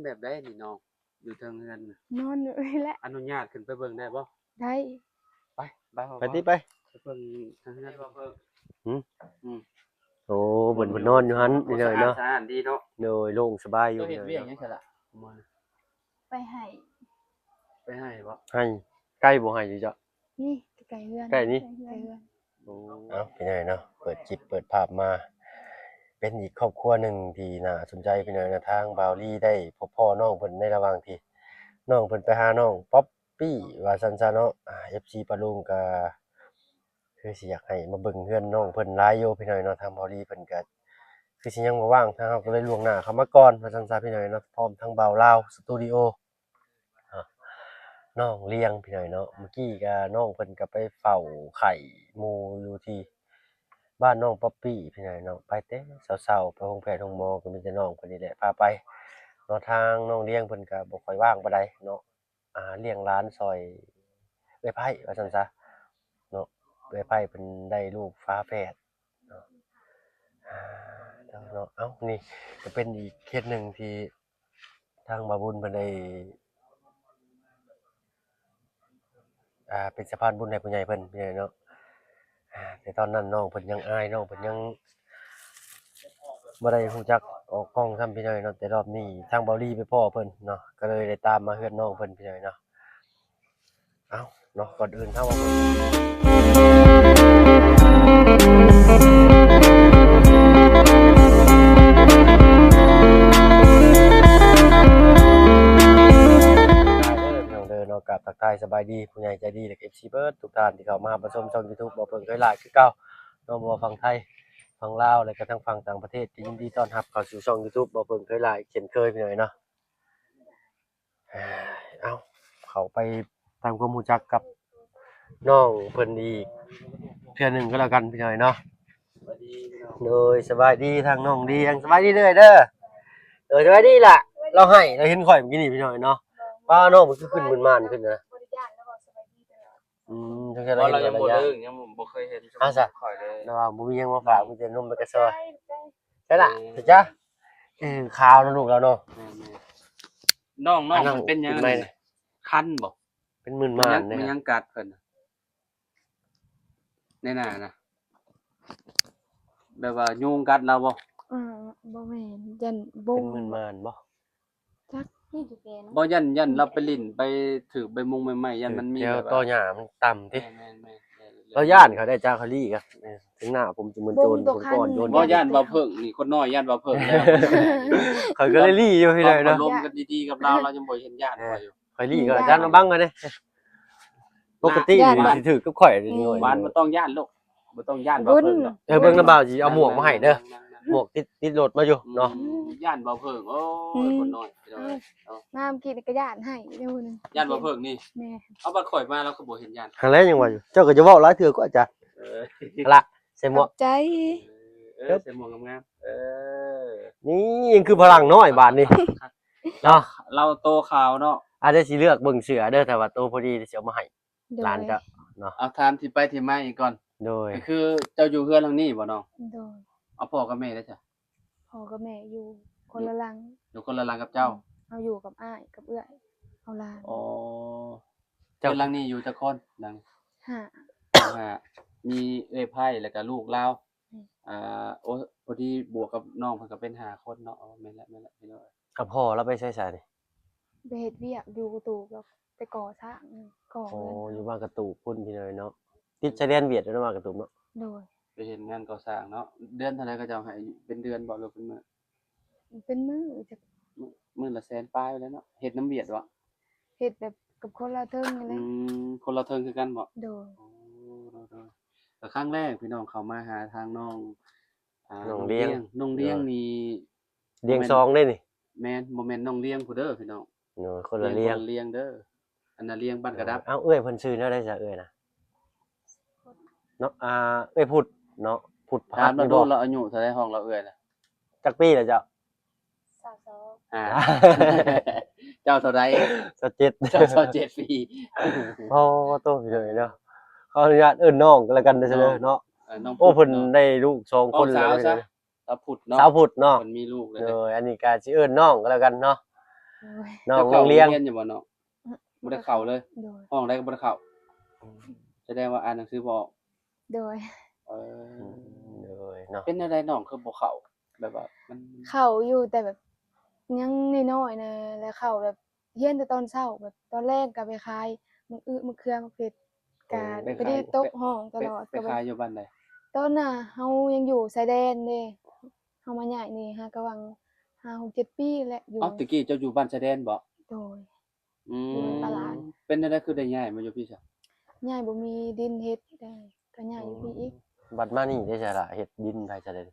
ແບບໃດນີ້ນ້ອງ ຢູ່ເທິງເຮືອນນະ? ນອນຢູ່ນີ້ແຫຼະ. ອະນຸຍາດຂຶ້ນໄປເບິ່ງໄດ້ບໍ່? ໄດ້. ໄປ ໄປ ໄປຕິ ໄປ ໄປເບິ່ງເທິງເຮືອນບໍ່ເພີ່ງ. ຫືມ? ອືມ. ໂອ້ ເພິ່ນ ເພິ່ນນອນຢູ່ຫັ້ນ ໂອ້ ພີ່ນ້ອງເນາະ. ສະອາດ ສະອາດດີເນາະ. ໂດຍ ໂລ່ງສະບາຍຢູ່. ເຈົ້າເຮັດວຽກຫຍັງຊັ້ນລະ? ໄປໄຮ່ ໄປໄຮ່ບໍ່? ໄຮ່ ໄກບໍ່ໄຮ່ຢູ່ເຈົ້າ? ນີ້ ໃກ້ໆເຮືອນ. ໃກ້ນີ້? ໃກ້ເຮືອນ. ໂອ້ ເອົາ ພີ່ນ້ອງເນາະ ເປີດຄລິບເປີດພາບມາ ເປັນອີກຄອບຄົວໜຶ່ງທີ່ໜ້າສົນໃຈ ພີ່ນ້ອງເນາະ. ທາງບ່າວລີໄດ້ພົບພໍ້ນ້ອງເພິ່ນໃນລະຫວ່າງທີ່ນ້ອງເພິ່ນໄປຫານ້ອງປັອບປີ້ວ່າຊັ້ນຊະເນາະ. ອາ ເອັຟຊີ ປາລຸງກໍຄືຊິຢາກໃຫ້ມາເບິ່ງເຮືອນນ້ອງເພິ່ນຫຼາຍຢູ່ ພີ່ນ້ອງເນາະ. ທາງບ່າວລີເພິ່ນກໍຄືຊິຍັງບໍ່ວ່າງ ທາງເຮົາກໍເລີຍລ່ວງໜ້າເຂົ້າມາກ່ອນວ່າຊັ້ນຊະ ພີ່ນ້ອງເນາະ ພ້ອມທັງບ່າວລາວສະຕູດິໂອ. ເນາະ ນ້ອງລຽງ ພີ່ນ້ອງເນາະ. ເມື່ອກີ້ກະນ້ອງເພິ່ນກະໄປເຝົ້າໄຂ້ໝູ່ຢູ່ທີ່ບ້ານນ້ອງປັອບປີ້ ພີ່ນ້ອງເນາະ. ໄປແຕ່ເຊົ້າໆ ໄປໂຮງແພດໂຮງໝໍ ກໍມີແຕ່ນ້ອງເພິ່ນນີ້ແຫຼະພາໄປເນາະ. ທາງນ້ອງລຽງເພິ່ນກະບໍ່ຄ່ອຍວ່າງປານໃດເນາະ ອາ ລ້ຽງຫຼານຊ່ອຍເອື້ອຍໄພ້ວ່າຊັ້ນຊະເນາະ. ເອື້ອຍໄພ້ເພິ່ນໄດ້ລູກຝາແຝດ ເນາະ ເນາະ. ເອົ້າ ນີ້ກໍເປັນອີກເຄສໜຶ່ງທີ່ທາງບ່າວບຸນເພິ່ນໄດ້ ອ່າ ເປັນສະພານບຸນໃຫ້ຜູ້ໃຫຍ່ເພິ່ນ ພີ່ນ້ອງເນາະ. ອ່າ ແຕ່ຕອນນັ້ນນ້ອງເພິ່ນຍັງອາຍ ນ້ອງເພິ່ນຍັງບໍ່ໄດ້ຮູ້ຈັກອອກກ້ອງຊ້ຳ ພີ່ນ້ອງເນາະ. ແຕ່ລອບນີ້ທາງບ່າວລີໄປພໍ້ເພິ່ນເນາະ ກໍເລີຍໄດ້ຕາມມາເຮືອນນ້ອງເພິ່ນ ພີ່ນ້ອງເນາະ. ເອົ້າ ເນາະ ກ່ອນອື່ນເຮົາເອົາເບິ່ງ ເດີ ພີ່ນ້ອງເດີເນາະ. ກາບທັກທາຍສະບາຍດີຜູ້ໃຫຍ່ໃຈດີ ແລະ ເອັຟຊີ ເບິດທຸກທ່ານທີ່ເຂົ້າມາຮັບມາຊົມຊ່ອງ YouTube ບ່າວເພິ່ງເຄີຍຫຼ້າຍຄືເກົ່າເນາະ. ບໍ່ວ່າຝັ່ງໄທ ຝັ່ງລາວ ແລະ ກະທັງຝັ່ງຕ່າງປະເທດ ກໍຍິນດີຕ້ອນຮັບເຂົ້າສູ່ຊ່ອງ YouTube ບ່າວເພິ່ງເຄີຍຫຼ້າຍເຊັ່ນເຄີຍ ພີ່ນ້ອງເນາະ. ເອົ້າ ເຂົ້າໄປທຳຄວາມຮູ້ຈັກກັບນ້ອງເພິ່ນອີກເທື່ອໜຶ່ງກໍແລ້ວກັນ ພີ່ນ້ອງເນາະ. ໂດຍ ສະບາຍດີທາງນ້ອງລຽງ ສະບາຍດີເດີ ເດີ. ໂດຍ ສະບາຍດີລະ. ລາວໄຫ້ ລາວເຫັນຂ້ອຍມື້ກີ້ນີ້ ພີ່ນ້ອງເນາະ. ປ້າ ນ້ອງມັນຄືຂຶ້ນມຶນມານຂຶ້ນນະ. ອືມ ເພາະລາວຍັງບໍ່ເລີກ ຍັງບໍ່ເຄີຍເຫັນ ອ່າ ຊະ ຂ້ອຍເລີຍ. ລາວວ່າບໍ່ມີຫຍັງມາຝາກ ມີແຕ່ນົມແລະກະຊອຍ. ໃຊ່ລະ ເອີ ເຈົ້າ ເອີ ຂາວນະລູກລາວເນາະ. ແມ່ນໆ. ນ້ອງ ນ້ອງ ອັນນັ້ນ ມັນເປັນຫຍັງ ອັນນັ້ນ ຄັນບໍ່? ເປັນມື່ນມານ ມັນຫຍັງ ເດ້ ມັນຫຍັງກັດເພິ່ນ ໃນໜ້ານະ? ແບບວ່າຍຸງກັດລາວບໍ່? ອືມ ບໍ່ແມ່ນ ຢ້ານບົງ. ເປັນມື່ນມານບໍ່? ຈັກ ບໍ່ຢ້ານ ຢ້ານລາວໄປຫຼິ້ນໄປຖືກໃບມົງໃບໄມ້ ຢ້ານມັນມີແບບວ່າ ຕອຫຍ້າມັນຕ່ຳຕິ. ແມ່ນໆໆ ລາວຢ້ານເຂົາໄດ້ ຈາກເຂົາລີ້ກະ ເອີ ເຖິງໜ້າຜົມຈະເໝືອນໂຈນ ຄົນກ່ອນໂຈນ. ບໍ່ຢ້ານວ່າເພິ່ງນີ້ ຄົນນ້ອຍຢ້ານວ່າເພິ່ງແລ້ວ. ຂ້ອຍກໍເລີຍລີ້ຢູ່ພີ່ນ້ອຍເນາະ. ລົມກັນດີໆກັບລາວ ລາວຍັງບໍ່ເຫັນຢ້ານຂ້ອຍຢູ່. ຂ້ອຍລີ້ກໍຢ້ານມາບັງກັນເດ້. ປົກກະຕິນີ້ຊິຖືກກັບຂ້ອຍນີ້. ຫວານບໍ່ຕ້ອງຢ້ານລູກ ບໍ່ຕ້ອງຢ້ານວ່າເພິ່ງດອກ. ເອີ ເບິ່ງນຳບ່າວຊິເອົາໝວກມາໃຫ້ເດີ. ໝວກຕິດ ຕິດລົດມາຢູ່ເນາະ. ອືມ ຢ້ານບໍ່ເພິ່ງ. ໂອ້ຍ ອືມ ຄົນນ້ອຍພີ່ນ້ອງເອີຍ. ເອົາ ມາເມື່ອກີ້ນີ້ກໍຢ້ານໃຫ້ເດ້ຜູ້ໜຶ່ງ. ຢ້ານບໍ່ເພິ່ງນີ້. ແມ່ນ. ເອົາ ບັດຂ້ອຍມາລາວຄືບໍ່ເຫັນຢ້ານ. ຫັ້ນແຫຼະ ຍັງວ່າຢູ່ ເຈົ້າກໍຈະເວົ້າຫຼາຍເທື່ອກວ່າຈະ. ເອີ ລະ ໃສ່ໝວກ. ຂອບໃຈ. ເອີ ເອີ ໃສ່ໝວກງາມໆ. ເອີ ນີ້ຍັງຄືພະລັງນ້ອຍບາດນີ້ເນາະ. ລາວໂຕຂາວເນາະ. ອາດຈະຊິເລືອກເບິ່ງເສື້ອເດີ ຖ້າວ່າໂຕພໍດີຊິເອົາມາໃຫ້. ໂດຍ ຫຼານເຈົ້າເນາະ. ເອົາ ຖາມທີ່ໄປທີ່ມາອີກກ່ອນ. ໂດຍ ກໍຄືເຈົ້າຢູ່ເຮືອນຫຼັງນີ້ບໍ່ນ້ອງ? ໂດຍ. ເອົາ ພໍ່ກັບແມ່ເດ້ຊະ? ພໍ່ກັບແມ່ຢູ່ຄົນລະຫຼັງ. ຢູ່ຄົນລະຫຼັງກັບເຈົ້າ? ອືມ ເຮົາຢູ່ກັບອ້າຍກັບເອື້ອຍ ເອົາຫຼານ. ອໍ ເຮືອນຫຼັງນີ້ຢູ່ຈັກຄົນ? ຫຼັງ ຫ້າ ຫ້າ ມີເອື້ອຍໄພ້ ແລ້ວກໍລູກລາວ. ອືມ ອ່າ ໂອ້ ພໍດີບວກກັບນ້ອງເພິ່ນກໍເປັນຫ້າຄົນເນາະ. ອໍ ແມ່ນແລ້ວ ແມ່ນແລ້ວ ພີ່ນ້ອງເອີຍ. ອາ ພໍ່ລາວໄປໃສຊະນີ້? ໄປເຮັດວຽກຢູ່ກະຕູບ ແລ້ວໄປກໍ່ສ້າງ ກໍ່ເຮືອນ. ອໍ ຢູ່ບ້ານກະຕູບພຸ້ນ ພີ່ນ້ອງເນາະ. ຕິດຊາຍແດນຫວຽດເນາະ ບ້ານກະຕູບເນາະ. ໂດຍ. ໄປເຮັດງານກໍ່ສ້າງເນາະ. ເດືອນເທົ່າໃດເຂົາເຈົ້າໃຫ້ ເປັນເດືອນບໍ່ ຫຼືເປັນມື້? ເປັນມື້ ມື້ລະແສນປາຍແລ້ວເນາະ. ເຮັດນຳຫວຽດບໍ່? ເຮັດແບບກັບຄົນລາວເທິງນີ້ແຫຼະ. ອືມ ຄົນລາວເທິງຄືກັນບໍ່? ໂດຍ. ໂອ້ ໂດຍໆ. ກໍຄັ້ງແລກພີ່ນ້ອງເຂົ້າມາຫາທາງນ້ອງ ອ່າ ນ້ອງລຽງ. ນ້ອງລຽງນີ້ ລຽງສອງເດ້ນີ້. ແມ່ນ ບໍ່ແມ່ນນ້ອງລຽງຜູ້ເດີພີ່ນ້ອງ. ໂດຍ ຄົນລະລຽງ ຄົນລະລຽງເດີ. ອັນນະລຽງບ້ານກະດັບ. ເອົ້າ ເອື້ອຍເພິ່ນຊື່ແນວໃດຊະ ເອື້ອຍນະ? ເນາະ ອ່າ ເອື້ອຍພຸດເນາະ. ພຸດ ຖາມລາວດູ ລາວອາຍຸເທົ່າໃດ ຫ້ອງລາວເອື້ອຍນະ? ຈັກປີລະເຈົ້າ? ຊາວສອງ. ອ່າ ເຈົ້າເທົ່າໃດ? ຊາວເຈັດ. ເຈົ້າຊາວເຈັດປີ. ໂອ້ໂຕ ພີ່ນ້ອງເນາະ. ຂໍອະນຸຍາດເອີ້ນນ້ອງກໍແລ້ວກັນເດີເນາະ. ເອີ ນ້ອງ ໂອ້ ພຸດເນາະ. ເພິ່ນໄດ້ລູກສອງຄົນແລ້ວ. ສາວພຸດເນາະ. ສາວພຸດເນາະ. ເພິ່ນມີລູກແລ້ວເດີ. ໂດຍ ອັນນີ້ກໍຊິເອີ້ນນ້ອງກໍແລ້ວກັນເນາະ. ໂດຍ ນ້ອງ ເຈົ້າເຂົ້າ ໂຮງຮຽນ ໂຮງຮຽນຢູ່ບໍ່ນ້ອງ? ອືມ ບໍ່ໄດ້ເຂົ້າເລີຍ? ໂດຍ ຫ້ອງໃດກໍບໍ່ໄດ້ເຂົ້າ? ໂດຍ ສະແດງວ່າອ່ານໜັງສືບໍ່ອອກ? ໂດຍ ເອີ ອືມ ໂດຍເນາະ ເປັນແນວໃດນ້ອງຄືບໍ່ເຂົ້າ? ແບບວ່າມັນ ເຂົ້າຢູ່ ແຕ່ແບບຍັງນ້ອຍໆນະ ແລ້ວເຂົ້າແບບຮຽນແຕ່ຕອນເຊົ້າ ແບບຕອນແລງກໍໄປຂາຍໝາກອຶ ໝາກເຂືອ ໝາກເຜັດ ກໍ ໂອ້ ໄປຂາຍ ໄປເຮັດຕົກຫ້ອງຕະຫຼອດ ໄປ ໄປຂາຍຢູ່ບ້ານໃດ? ຕອນນະເຮົາຍັງຢູ່ຊາຍແດນເດ້ ເຮົາມາຍ້າຍນີ້ຫາກະຫວ່າງຫ້າຫົກເຈັດປີແຫຼະຢູ່. ເອົ້າ ແຕ່ກີ້ເຈົ້າຢູ່ບ້ານຊາຍແດນບໍ? ໂດຍ ອືມ ຢູ່ບ້ານຕະຫຼາດ. ເປັນແນວໃດຄືໄດ້ຍ້າຍມາຢູ່ພີ້ຊະ? ຍ້າຍບໍ່ມີດິນເຮັດ ກໍຍ້າຍຢູ່ພີ້ອີກ. ອໍ ບັດມານີ້ໄດ້ໃສລະ ເຮັດດິນໃຜຊະເດ?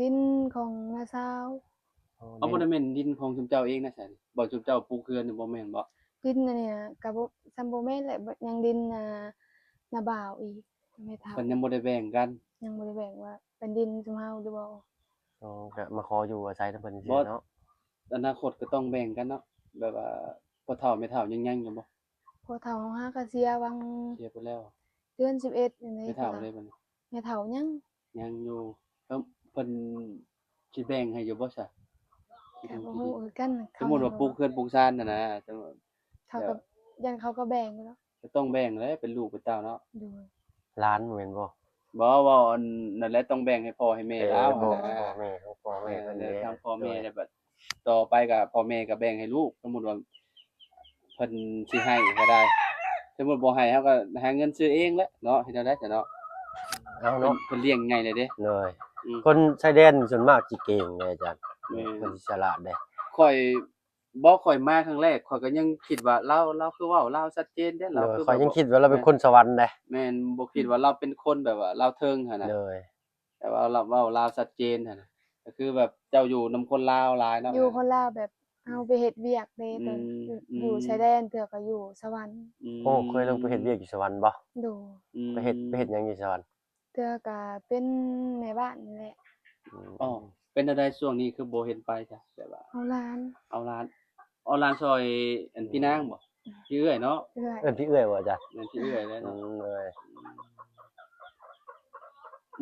ດິນຂອງນ້າສາວ. ອໍ ເອົາ ບໍ່ໄດ້ແມ່ນດິນຂອງຊຸມເຈົ້າເອງນະຊະ ບ່ອນຊຸມເຈົ້າປູກເຮືອນນີ້ບໍ່ແມ່ນບໍ? ດິນອັນນີ້ນະ ກໍບໍ່ ສ່ຳບໍ່ແມ່ນແຫຼະ ຍັງດິນ ອ່າ ນ້າບ່າວອີກ ແມ່ເຖົ້າ. ເພິ່ນຍັງບໍ່ໄດ້ແບ່ງກັນ? ຍັງບໍ່ໄດ້ແບ່ງວ່າເປັນດິນຊຸມເຮົາຫຼືບໍ່. ອໍ ກໍມາຂໍຢູ່ອາໄສນຳເພິ່ນຊື່ໆເນາະ. ອະນາຄົດກໍຕ້ອງແບ່ງກັນເນາະ ແບບວ່າພໍ່ເຖົ້າແມ່ເຖົ້າຍັງ ຍັງຢູ່ບໍ່? ພໍ່ເຖົ້າເຮົາຫາກະເສຍຫວ່າງ ເສຍໄປແລ້ວ ເດືອນສິບເອັດນີ້. ແມ່ເຖົ້າເດບັດນີ້? ແມ່ເຖົ້າຍັງ ຍັງຢູ່. ເອີ ເພິ່ນຊິແບ່ງໃຫ້ຢູ່ບໍ່ຊະ? ກໍບໍ່ຮູ້ຄືກັນ. ສົມມຸດວ່າປູກເຮືອນປູກຊານຫັ້ນນະ ເຂົາກໍ ແບບ ຢ້ານເຂົາກໍແບ່ງຢູ່ດອກ. ກໍຕ້ອງແບ່ງແຫຼະ ເປັນລູກເປັນເຕົ້າເນາະ. ໂດຍ ຫຼານບໍ່ແມ່ນບໍ່? ບໍ່ ເວົ້າອັນນັ້ນແຫຼະ ຕ້ອງແບ່ງໃຫ້ພໍ່ໃຫ້ແມ່ລາວຫັ້ນນະ. ເອີ ພໍ່ແມ່ ທາງພໍ່ແມ່ ເອີ ແລ້ວບັດຕໍ່ໄປກໍພໍ່ແມ່ກໍແບ່ງໃຫ້ລູກ. ສົມມຸດວ່າເພິ່ນຊິໃຫ້ກໍໄດ້ ສົມມຸດບໍ່ໃຫ້ ເຮົາກໍຫາເງິນຊື້ເອງແຫຼະເນາະ. ເຮັດແນວໃດຊະເນາະ? ເອົາເນາະ ເພິ່ນ ເພິ່ນລ້ຽງໃຫຍ່ແລ້ວເດ້. ໂດຍ ອືມ ຄົນຊາຍແດນສ່ວນມາກຊິເກັ່ງເດ້ອາຈານ. ແມ່ນ ເພິ່ນຊິສະຫຼາດເດ້. ຂ້ອຍ ບໍ່ ຂ້ອຍມາຄັ້ງແລກ ຂ້ອຍກໍຍັງຄິດວ່າລາວ ລາວຄືເວົ້າລາວຊັດເຈນເດ້. ລາວ ໂດຍ ຄື ຂ້ອຍຍັງຄິດວ່າລາວເປັນຄົນສະຫວັນເດ້. ແມ່ນ ບໍ່ຄິດວ່າລາວເປັນຄົນແບບວ່າລາວເທິງຫັ້ນນະ. ໂດຍ ແຕ່ວ່າລາວເວົ້າລາວຊັດເຈນຫັ້ນນະ ກໍຄືແບບເຈົ້າຢູ່ນຳຄົນລາວຫຼາຍເນາະ. ຢູ່ຄົນລາວແບບເຮົາໄປເຮັດວຽກເດ້ ອືມ ຕອນຢູ່ ອືມ ຢູ່ຊາຍແດນ ເທື່ອກໍຢູ່ສະຫວັນ. ອືມ ໂອ້ ເຄີຍລົງໄປເຮັດວຽກຢູ່ສະຫວັນບໍ່? ໂດຍ ອືມ ໄປເຮັດ ໄປເຮັດຫຍັງຢູ່ສະຫວັນ? ເທື່ອກະເປັນແມ່ບ້ານນີ້ແຫຼະ. ອືມ ອໍ ເປັນແນວໃດຊ່ວງນີ້ຄືບໍ່ເຫັນໄປຊະ? ແບບວ່າເອົາຫຼານ ເອົາຫຼານ ເອົາຫຼານຊ່ອຍອັນ ອືມ ພີ່ນາງບໍ? ພີ່ເອື້ອຍເນາະ. ເອື້ອຍ ເອີ້ນພີ່ເອື້ອຍບໍ່ອາຈານ? ແມ່ນພີ່ເອື້ອຍແຫຼະເນາະ. ອືມ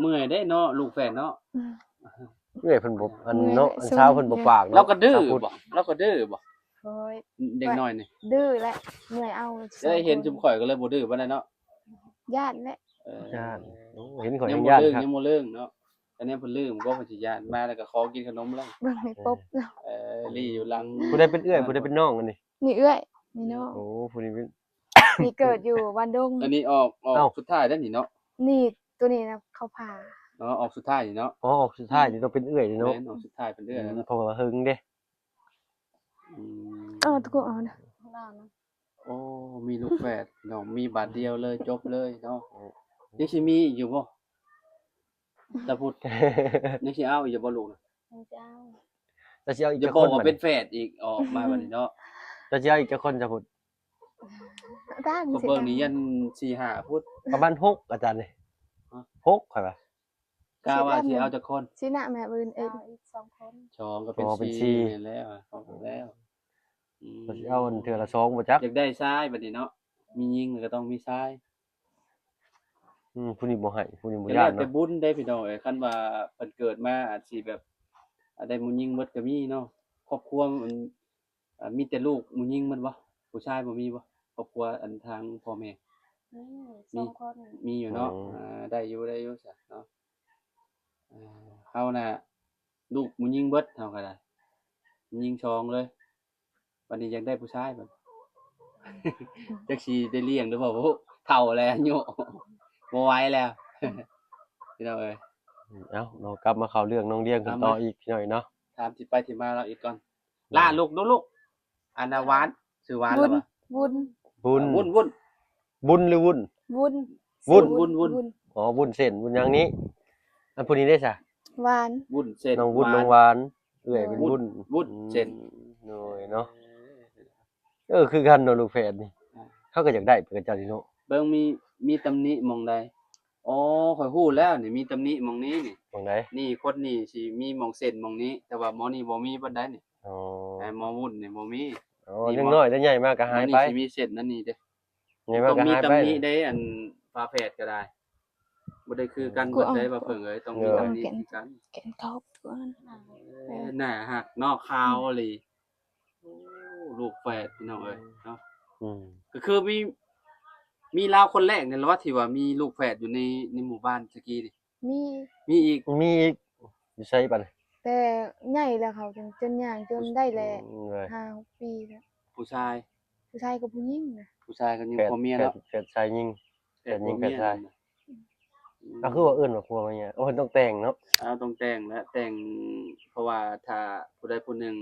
ເມື່ອຍເດ້ເນາະ ລູກແຝດເນາະ. ອືມ ເອື້ອຍເພິ່ນບໍ່ ອັນເນາະ ເມື່ອຍ ອັນສາວເພິ່ນບໍ່ປາກເນາະ. ລາວກໍດື້ ສາວພຸດ ບໍ່? ລາວກໍດື້ບໍ່? ໂອ້ຍ ເດັກນ້ອຍນີ້ ດື້ແຫຼະ ເມື່ອຍເອົາ. ເອີ ເຫັນຊຸມຂ້ອຍກໍເລີຍບໍ່ດື້ປານໃດເນາະ. ຢ້ານແຫຼະ ເອີ ຢ້ານ. ໂອ້ ເຫັນຂ້ອຍຍັງຢ້ານຄັກ ຍັງບໍ່ເລີງເນາະ. ຄັນແນວເພິ່ນລືມກໍເພິ່ນຊິຢ້ານ ມາແລ້ວກໍຂໍກິນຂະໜົມແລ້ວ. ເບິ່ງໃນປົບເນາະ. ເອີ ລີ້ຢູ່ຫຼັງ. ຜູ້ໃດເປັນເອື້ອຍ ຜູ້ໃດເປັນນ້ອງອັນນີ້? ນີ້ເອື້ອຍ ນີ້ນ້ອງ. ໂອ້ ຜູ້ນີ້ເປັນ ນີ້ເກີດຢູ່ບ້ານດົງ. ອັນນີ້ອອກ ອອກ ເອົ້າ ສຸດທ້າຍເດ້ນີ້ເນາະ. ນີ້ ຕົວນີ້ນະເຂົາຜ່າ. ອໍ ອອກສຸດທ້າຍນີ້ເນາະ. ອໍ ອອກສຸດທ້າຍນີ້ຕ້ອງເປັນເອື້ອຍນີ້ເນາະ. ແມ່ນ ອອກສຸດທ້າຍເປັນເອື້ອຍແລ້ວເນາະ. ອືມ ເພາະວ່າເຫິງເດ້. ອືມ ເອົາ ຕະໂກນເອົານະ. ໂອ້ ມີລູກແຝດເນາະ ມີບາດດຽວເລີຍ ຈົບເລີຍເນາະ. ອືມ ຍັງຊິມີອີກຢູ່ບໍ່ ຕາພຸດ? ຍັງຊິເອົາອີກຢູ່ບໍ່ລູກນະ? ຍັງຊິເອົາ. ແລ້ວຊິເອົາອີກຈັກຄົນ? ຢ່າບອກວ່າເປັນແຝດອີກ ອອກມາບັດນີ້ເນາະ. ແລ້ວຊິເອົາອີກຈັກຄົນ ຕາພຸດ? ກໍເບິ່ງນີ້ຍັນສີ່ຫ້າພຸ້ນ. ປະມານຫົກ ອາຈານນີ້. ຮະ? ຫົກ ຂ້ອຍວ່າ. ກະວ່າຊິເອົາຈັກຄົນ? ຊິນະແມ່ ມື້ອື່ນເອີງ ເອົາອີກສອງຄົນ. ສອງກໍເປັນ ອໍ ເປັນສີ່ ສີ່ ແມ່ນແລ້ວ ອອກແລ້ວ. ອືມ ກໍຊິເອົາເທື່ອລະສອງບໍ່ຈັກ. ຢາກໄດ້ຊາຍບັດນີ້ເນາະ ມີຍິງກໍຕ້ອງມີຊາຍ. ອືມ ຜູ້ນີ້ບໍ່ໃຫ້ ຜູ້ນີ້ບໍ່ຢ້ານເນາະ. ແຕ່ບຸນເດ້ພີ່ນ້ອງເອີຍ ຄັນວ່າເພິ່ນເກີດມາອາດຊິແບບ ອາດໄດ້ຜູ້ຍິງໝົດກໍມີເນາະ. ຄອບຄົວມັນ ອ່າ ມີແຕ່ລູກຜູ້ຍິງໝົດບໍ່? ຜູ້ຊາຍບໍ່ມີບໍ່? ຄອບຄົວອັນທາງພໍ່ແມ່ ມີ ມີສອງຄົນ ມີຢູ່ເນາະ. ອືມ ອ່າ ໄດ້ຢູ່ ໄດ້ຢູ່ຊະເນາະ. ເອີ ເຮົານະ ລູກຜູ້ຍິງເບິດ ເຮົາກໍໄດ້ ຍິງສອງເລີຍ. ບັດນີ້ຢາກໄດ້ຜູ້ຊາຍບັດ ຈັກຊິໄດ້ລ້ຽງຫຼືບໍ່ ເຖົ້າແລ້ວ ອາຍຸບໍ່ໄຫວແລ້ວ ພີ່ນ້ອງເອີຍ. ເອົ້າເນາະ ກັບມາເຂົ້າເລື່ອງນ້ອງລຽງກັນຕໍ່ອີກ ພີ່ນ້ອງເອີຍເນາະ. ຖາມທີ່ໄປທີ່ມາລາວອີກກ່ອນ. ລາ ລູກ ລູກ ອັນນາຫວານ ຊື່ຫວານ ບຸນ ລະຫວາ? ບຸນ ບຸນ ເອີ ວຸ້ນ ວຸ້ນ ບຸນຫຼືວຸ້ນ? ວຸ້ນ ວຸ້ນ ວຸ້ນ ວຸ້ນ ວຸ້ນ. ອໍ ວຸ້ນເສັ້ນ ວຸ້ນຫຍັງນີ້. ອັນຜູ້ນີ້ເດ້ຊະ? ຫວານ ວຸ້ນເສັ້ນ ນ້ອງວຸ້ນ ຫວານ ນ້ອງຫວານ ເອື້ອຍເປັນວຸ້ນ ວຸ້ນ ອືມ ເສັ້ນ ໂດຍເນາະ. ເອີ ຄືກັນເນາະ ລູກແຝດນີ້ ອ່າ ເຮົາກໍຢາກໄດ້ຄືກັນເຈົ້ານີ້ເນາະ. ເບິ່ງມີ ມີຕຳໜິໝ່ອງໃດ? ອໍ ຂ້ອຍຮູ້ແລ້ວນີ້ ມີຕຳໜິໝ່ອງນີ້ນີ້. ໝ່ອງໃດ? ນີ້ ຄົດນີ້ຊິມີໝ່ອງເສັ້ນໝ່ອງນີ້ ແຕ່ວ່າໝໍນີ້ບໍ່ມີປານໃດນີ້. ອໍ ເອີ ໝໍວຸ້ນນີ້ບໍ່ມີ. ອໍ ຍັງນ້ອຍເດ້ ໃຫຍ່ມາກໍຫາຍໄປ. ນີ້ຊິມີເສັ້ນອັນນີ້ເດ້ ໃຫຍ່ມາກໍຫາຍໄປ. ຕ້ອງມີຕຳໜິເດ້ ອັນຝາແຝດກໍໄດ້ ບໍ່ໄດ້ຄືກັນເບິດເດ້ ວ່າເພິ່ງເອີຍ ຕ້ອງມີຕຳໜິຄືກັນ. ແກ່ນຂອບ ເອີ ໜ້າຮັກເນາະ ຂາວອີ່ຫຼີ. ລູກແຝດພີ່ນ້ອງເອີຍເນາະ. ອືມ ກໍຄືມີ ມີລາວຄົນແລກນີ້ແຫຼະວ່າ ທີ່ວ່າມີລູກແຝດຢູ່ໃນ ໃນໝູ່ບ້ານສະກີນີ້. ມີ ມີອີກ ມີອີກ ຢູ່ໃສບັດນີ້? ແຕ່ໃຫຍ່ແລ້ວ ເຂົາຈົນ ຈົນຍ່າງຈົນໄດ້ແຫຼະ ອືມ ຫ້າຫົກປີແລ້ວ. ຜູ້ຊາຍ? ຜູ້ຊາຍກັບຜູ້ຍິງນະ. ຜູ້ຊາຍກັບຜູ້ຍິງ ແຝດ ຜົວເມຍເນາະ. ແຝດຊາຍຍິງ ແຝດຍິງແຝດຊາຍ. ອືມ ກໍຄືວ່າເອີ້ນວ່າຜົວເມຍ ໂອ້ ເພິ່ນຕ້ອງແຕ່ງເນາະ. ເອົາ ຕ້ອງແຕ່ງແຫຼະ ແຕ່ງ ເພາະວ່າຖ້າຜູ້ໃດຜູ້ໜຶ່ງ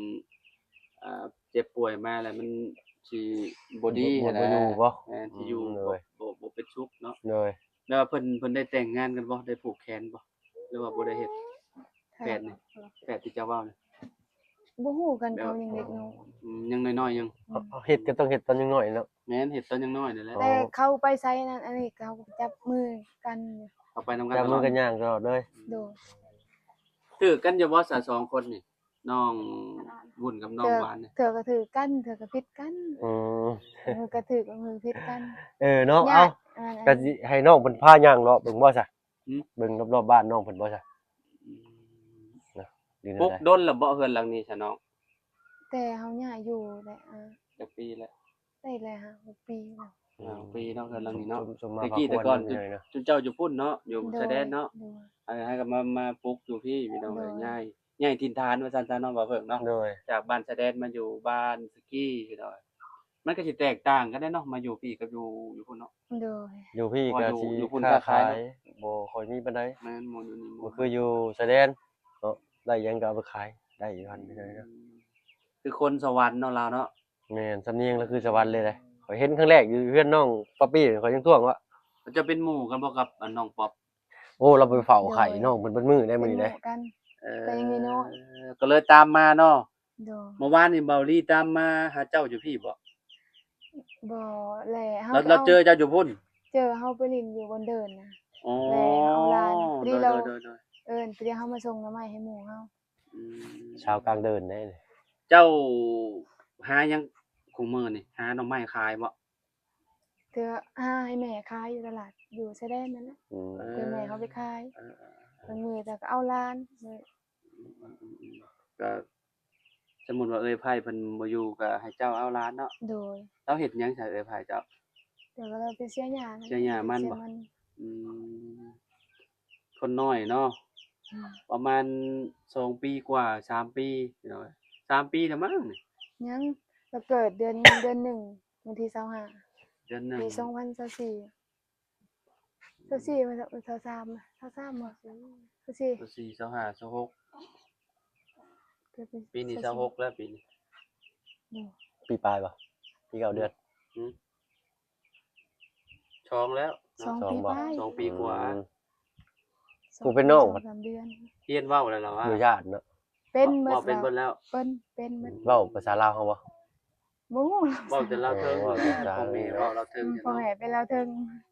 ອ່າ ເຈັບປ່ວຍມາແລ້ວ ມັນຊິບໍ່ດີ ບໍ່ ບໍ່ຢູ່ບໍ່? ແມ່ນ ຊິຢູ່ ອືມ ໂດຍ ບໍ່ ບໍ່ ບໍ່ເປັນສຸກເນາະ. ໂດຍ ແລ້ວເພິ່ນ ເພິ່ນໄດ້ແຕ່ງງານກັນບໍ່? ໄດ້ຜູກແຂນບໍ່? ຫຼືວ່າບໍ່ໄດ້ເຮັດ? ແຝດນີ້ ແຝດທີ່ເຈົ້າເວົ້ານີ້ ບໍ່ຮູ້ກັນ ເຂົາຍັງເດັກນ້ອຍ. ອືມ ຍັງນ້ອຍໆ ຍັງ ອືມ ເຮັດກໍຕ້ອງເຮັດຕອນຍັງນ້ອຍເນາະ. ແມ່ນ ເຮັດຕອນຍັງນ້ອຍນັ້ນແຫຼະ. ແຕ່ເຂົາໄປໃສນັ້ນ ອັນນີ້ເຂົາກໍຈັບມືກັນຢູ່. ເຂົາໄປນຳກັນ ຈັບມືກັນ ຕະຫຼອດ ຍ່າງຕະຫຼອດເລີຍ. ໂດຍ ຖືກກັນຢູ່ບໍ່ຊະ ສອງຄົນນີ້? ນ້ອງວຸ້ນກັບນ້ອງຫວານນີ້ ເທື່ອກໍຖືກກັນ ເທື່ອກໍຜິດກັນ. ອືມ ເອີ ກໍຖືກ ກໍຜິດກັນ. ເອີເນາະ. ເອົາ ກໍຊິໃຫ້ນ້ອງເພິ່ນພາຍ່າງເລາະເບິ່ງບໍ່ຊະ? ຫືມ? ເບິ່ງລອບໆບ້ານນ້ອງເພິ່ນບໍ່ຊະ? ອືມ ນະ ຢູ່ແນວໃດ? ປຸກດົນແລ້ວບໍ່ເຮືອນຫຼັງນີ້ຊະນ້ອງ? ແຕ່ເຮົາຍ້າຍຢູ່ໄດ້ ອ່າ ຈັກປີແລ້ວ? ໄດ້ແລ້ວ ຫ້າຫົກປີແລ້ວ. ຫ້າຫົກປີເນາະ ເຮືອນຫຼັງນີ້ເນາະ. ແຕ່ກີ້ແຕ່ກ່ອນ ຈຸ ຈຸເຈົ້າຢູ່ພຸ້ນເນາະ ຢູ່ຊາຍແດນເນາະ. ໂດຍ ເອີ ໃຫ້ກໍມາ ມາປຸກຢູ່ພີ້ພີ່ນ້ອງເອີຍ. ໂດຍ ຍ້າຍ ຍ້າຍຖິ່ນຖານວ່າຊັ້ນຊະເນາະ ເວົ້າເຖິງເນາະ. ໂດຍ ຈາກບ້ານຊາຍແດນມາຢູ່ບ້ານສະກີພີ່ນ້ອງເອີຍ. ມັນກໍຊິແຕກຕ່າງກັນເດ້ເນາະ ມາຢູ່ພີ້ກັບຢູ່ ຢູ່ພຸ້ນເນາະ. ໂດຍ ຢູ່ພີ້ກໍຊິ ຢູ່ພຸ້ນຄ້າຂາຍບໍ່ຄ່ອຍມີປານໃດ. ແມ່ນ ບໍ່ ຢູ່ນີ້ບໍ່ ບໍ່ຄືຢູ່ຊາຍແດນເນາະ ໄດ້ຫຍັງກໍເອົາໄປຂາຍໄດ້ຢູ່ຫັ້ນ. ອືມ ພີ່ນ້ອງເນາະ ຄືຄົນສະຫວັນເນາະລາວເນາະ. ແມ່ນ ສຳນຽງລາວຄືສະຫວັນເລີຍເດ້. ຂ້ອຍເຫັນຄັ້ງແລກຢູ່ເຮືອນນ້ອງປັອບປີ້ ຂ້ອຍຍັງທ້ວງວ່າ ເຈົ້າເປັນໝູ່ກັນບໍ່ກັບ ອັນ ນ້ອງປັອບ? ໂອ້ ລາວໄປເຝົ້າໄຂ້ ໂດຍ ນ້ອງເພິ່ນເບິດມື້ໄດ້ມື້ນີ້ເດ້. ເປັນໝູ່ກັນ ເອີ ກໍຍັງນ້ອຍໆ ກໍເລີຍຕາມມາເນາະ. ໂດຍ ເມື່ອວານນີ້ເບົາລີຕາມມາຫາເຈົ້າຢູ່ພີ້ບໍ່? ບໍ່ແຫຼະ ເຮົາ ລາວເຈີເຈົ້າຢູ່ພຸ້ນ? ເຈີ ເຮົາໄປຫຼິ້ນຢູ່ບົນເດີ່ນນະ. ອໍ ແລ້ວເຮົາລານ ພໍດີລາວ ໂດຍໆ ເອີ້ນ ພໍດີເຮົາມາສົ່ງໜໍ່ໄມ້ໃຫ້ໝູ່ເຮົາ. ອືມ ຊາວກາງເດີ່ນເດ້. ເຈົ້າຫາຫຍັງຄູ່ມື້ນີ້? ຫາໜໍ່ໄມ້ຂາຍບໍ່? ເທື່ອຫາໃຫ້ແມ່ຂາຍຢູ່ຕະຫຼາດ ຢູ່ຊາຍແດນນັ້ນແຫຼະ. ອືມ ເພື່ອແມ່ເຮົາໄປຂາຍ. ເອີ ເອີ ບາງມື້ກໍເອົາຫຼານ. ອືມ ກໍ ສົມມຸດວ່າເອື້ອຍໄພເພິ່ນບໍ່ຢູ່ ກໍໃຫ້ເຈົ້າເອົາຫຼານເນາະ. ໂດຍ ລາວເຮັດຫຍັງຊະເອື້ອຍໄພເຈົ້າ? ແຕ່ວ່າລາວໄປເສຍຫຍ້າ. ເສຍຫຍ້າມັນບໍ່? ອືມ ຄົນນ້ອຍເນາະ. ອືມ ປະມານສອງປີກວ່າ ສາມປີ ພີ່ນ້ອງເອີຍ ສາມປີແລ້ວມັ້ງນີ້. ຍັງ ລາວເກີດເດືອນ ເດືອນໜຶ່ງ ວັນທີຊາວຫ້າ ເດືອນໜຶ່ງ ປີສອງພັນຊາວສີ່. ຊາວສີ່ ຊາວສາມ ຊາວສາມບໍ່? ຊາວສີ່ ຊາວຫ້າ ຊາວຫົກ ເກີດປີ ປີນີ້ຊາວຫົກແລ້ວ ປີນີ້. ໂດຍ ປີປາຍບໍ່? ປີເກົ້າເດືອນ. ຫືມ ສອງແລ້ວເນາະ. ສອງປີປາຍ ສອງປີກວ່າ. ອືມ ຜູ້ເປັນນ້ອງ ສອງສາມເດືອນ. ຮຽນເວົ້າແລ້ວລະວ່າ ຢູ່ຢ້ານເນາະ. ເປັນເບິດ ເວົ້າເປັນເບິດແລ້ວ. ເປັນ ເປັນເບິດ. ເວົ້າພາສາລາວເຮົາບໍ່? ບໍ່ຮູ້. ເວົ້າແຕ່ລາວເທິງ. ໂອ້ ເວົ້າພາສາ ພໍ່ແມ່ເວົ້າລາວເທິງ. ອືມ ພໍ່ແມ່ເປັນລາວເທິງ.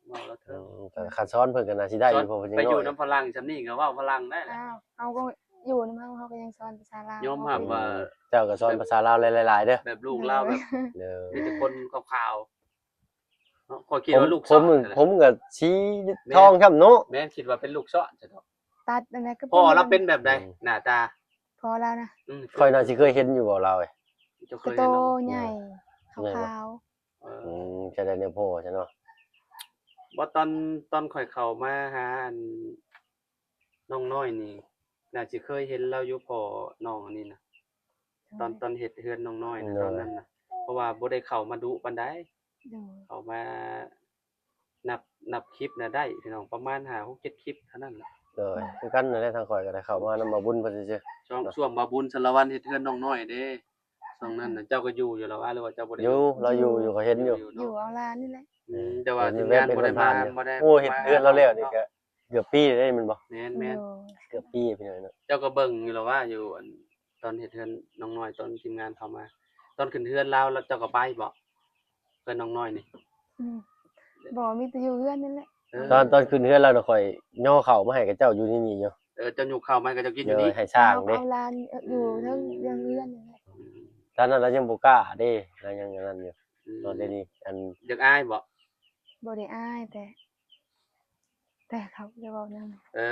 ເວົ້າລາວເທິງ. ອືມ ແຕ່ຄັນສອນເພິ່ນກໍໜ້າຊິໄດ້ຢູ່ ເພາະເພິ່ນຍັງນ້ອຍ. ໄປຢູ່ນຳຝຣັ່ງຊ່ຳນີ້ກໍເວົ້າຝຣັ່ງໄດ້ລະ. ອ້າວ ເຮົາກໍຢູ່ນຳເຮົາ ເຮົາກໍຍັງສອນພາສາລາວ. ຍອມຮັບວ່າ ເຈົ້າກໍສອນພາສາລາວຫຼາຍໆເດີ. ແບບລູກລາວແບບ ໂດຍ ມີແຕ່ຄົນຂາວໆ ເນາະ. ຂ້ອຍຄິດວ່າລູກ ຜົມ ຜົມກໍສີທອງຊ້ຳເນາະ. ແມ່ນ ຄິດວ່າເປັນລູກຊ້ອນຊະດອກ. ຕັດອັນນັ້ນກໍ ພໍ່ລາວເປັນແບບໃດ ອືມ ໜ້າຕາ? ພໍ່ລາວນະ? ອືມ ຂ້ອຍໜ້າຊິເຄີຍເຫັນຢູ່ບໍ່ລາວເອີຍ? ເຈົ້າເຄີຍເຫັນແລ້ວບໍ່? ໂຕໃຫຍ່ ໃຫຍ່ ຂາວໆ. ເອີ ອືມ ຈະໄດ້ແນວພໍ່ຊະເນາະ. ບໍ່ ຕອນ ຕອນຂ້ອຍເຂົ້າມາຫາອັນ ນ້ອງນ້ອຍນີ້ ໜ້າຊິເຄີຍເຫັນລາວຢູ່ ພໍ່ນ້ອງອັນນີ້ນະ. ຕອນ ຕອນເຮັດເຮືອນນ້ອງນ້ອຍນະ ໂດຍ ຕອນນັ້ນນະ ເພາະວ່າບໍ່ໄດ້ເຂົ້າມາດຸປານໃດ. ໂດຍ ເຂົ້າມານັບ ນັບຄລິບນະໄດ້ພີ່ນ້ອງ ປະມານຫ້າຫົກເຈັດຄລິບເທົ່ານັ້ນແຫຼະ. ໂດຍ ຄືກັນນັ້ນແຫຼະ ທາງຂ້ອຍກໍໄດ້ເຂົ້າມານຳບ່າວບຸນເພິ່ນຊື່ໆ. ຊ່ວງ ເນາະ ຊ່ວງບ່າວບຸນສາລະວັນເຮັດເຮືອນນ້ອງນ້ອຍເດ້ ຊ່ວງນັ້ນນະ ເຈົ້າກໍຢູ່ຢູ່ລະວະ ຫຼືວ່າເຈົ້າບໍ່ໄດ້ຢູ່? ຢູ່ ລາວຢູ່ ຢູ່ ຂ້ອຍເຫັນຢູ່ ຢູ່ເນາະ. ຢູ່ເອົາຫຼານນີ້ແຫຼະ. ອືມ ແຕ່ວ່າທີມງານບໍ່ໄດ້ມາ ບໍ່ໄດ້ ໂອ້ ເຮັດເຮືອນລາວແລ້ວນີ້ກໍ ເກືອບປີແລ້ວເດ້ແມ່ນບໍ່? ແມ່ນໆ ໂດຍ ເກືອບປີພີ່ນ້ອງເນາະ. ເຈົ້າກໍເບິ່ງຢູ່ລະວ່າ ຢູ່ອັນ ຕອນເຮັດເຮືອນນ້ອງນ້ອຍ ຕອນທີມງານເຂົ້າມາ ຕອນຂຶ້ນເຮືອນລາວ ລາວເຈົ້າກໍໄປບໍ່? ເຮືອນນ້ອງນ້ອຍນີ້ ອືມ ບໍ່ ມີແຕ່ຢູ່ເຮືອນນີ້ແຫຼະ. ເອີ ຕອນ ຕອນຂຶ້ນເຮືອນລາວນະ ຂ້ອຍຍໍເຂົ້າມາໃຫ້ຂະເຈົ້າຢູ່ໃນນີ້ຢູ່. ເອີ ເຈົ້າຍົກເຂົ້າມາໃຫ້ຂະເຈົ້າກິນຢູ່ນີ້ ໂດຍ ໃຫ້ຊ່າງເດ້ ເອົາຫຼານ ເອີ ຢູ່ເທິງເຮືອນນີ້ແຫຼະ. ອືມ ຕອນນັ້ນລາວຍັງບໍ່ກ້າເດ້ ລາວຍັງອັນນັ້ນຢູ່. ອືມ ຕອນດຽວນີ້ອັນ ຢາກອາຍບໍ່? ບໍ່ໄດ້ອາຍ ແຕ່ ແຕ່ເຂົາຈະເວົ້ານຳ. ເອີ